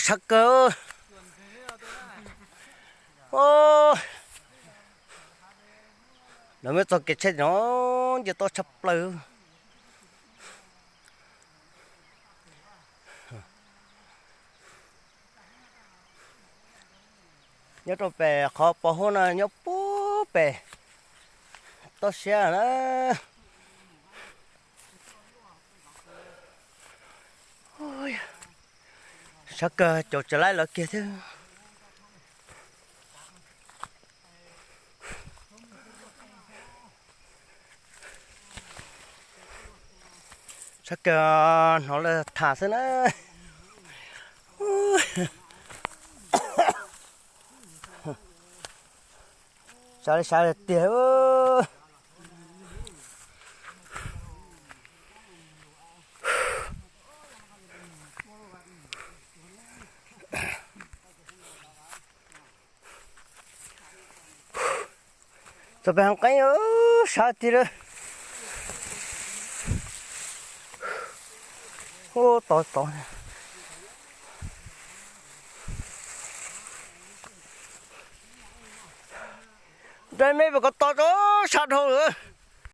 tshaj kawg. Lawv muab txoj kev tsheb no nce toj tshaj plaws. Nyob rau pem qhov pos huab no nyob puag pem toj siab na. Sab kawg caum tsis laib lawv kiag thiab. Sab kawg hnov lawv tham xwb na. Sab li sab tiag. Txog pem hav qeeb sab tiag lawm. Ub, tod tod. Nrog me pem ko tod rau sab dhau lawm.